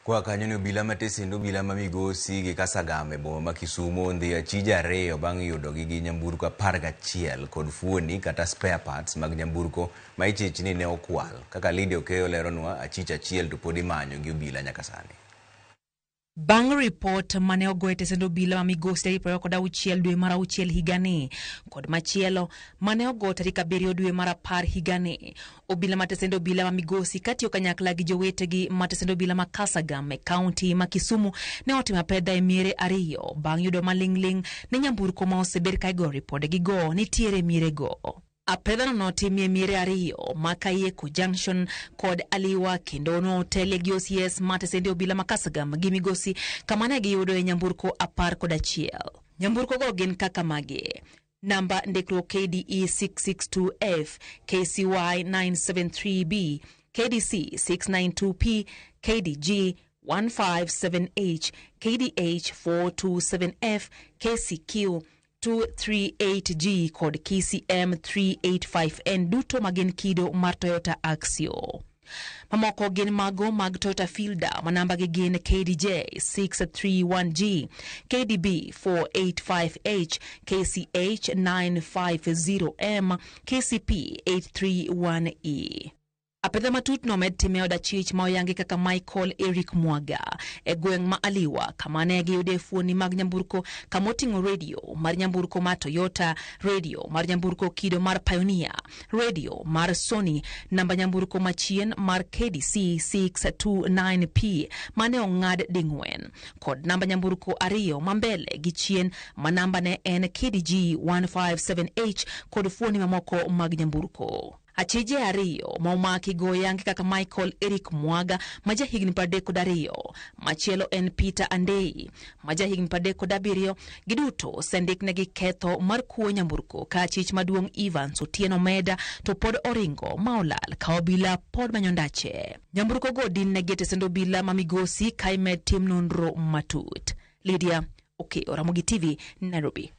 Kwa kanyo ni obila ma tesend obila ma Migosi gi Kasagam e boma ma Kisumo ondhiyo achije ariyo bang' yudogi gi nyamburko 11 kod fuoni kata spare parts mag nyamburko ma ichich ni ne okwal. Kaka Lydia Okeyo leronwa, achich achiel to pod imanyo gi obila nyaka sani. Bang' ripot mane ogo e tesend obila ma Migosi tarik 26 dwe mar auchiel higani kod machielo mane ogo tarik 7 dwe mar 10 higani, obila ma tesend obila ma Migosi katiyo kanyakla gi jowetegi ma tesend obila ma Kasagam e kaunti ma Kisumu ne otimo apedha e miere ariyo bang' yudo maling'ling' ne nyamburko ma osebed ka igoyo ripodegigo nitiere e mierego. Apedhano notimie miere ariyo ma Kayeko Junction kod Aliwa kendo notelie gi OCS ma tesende obila ma Kasagam gi Migosi kama ne giyudoe nyamburko 11. Nyamburkogo gin kaka magi: namba ndikruok KDE 662F, KCY 973B, KDC 692P, KDG 157H, KDH 427F, KCQ 238G kod KCM 385N duto magin kido mar Toyota Axio. Mamoko gin mago mag Toyota Fielder ma nambagi gin KDJ 631G, KDB 485H, KCH 950M, KCP 831E. Apedha matut nomed time od achich ma oyangi kaka Michael Eric Mwaga e gweng' ma Aliwa kama ne giyude fuoni mag nyamburko kama oting'o redio mar nyamburko mar Toyota, redio mar nyamburko kido mar Pioneer, redio mar Sony, namba nyamburko machien mar KDC 629P mane ong'ad ding'wen kod namba nyamburko ariyo ma mbele gi chien ma namba ne en KDG 157H kod fuoni mamoko mag nyamburko. Achije ariyo ma omaki go oyangi kaka Michael Eric Mwaga ma jahigni 32, machielo en Peter Andei ma jahigni 37. Giduto osendiknegi ketho mar kuo nyamburko ka achich maduong' Evans Otieno Meda to pod oringo ma olal ka obila pod manyo ndache. Nyamburko go din negi e tesend obila ma Migosi ka imed tim nonro matut. Lydia Okeyo, Ramogi TV, Nairobi.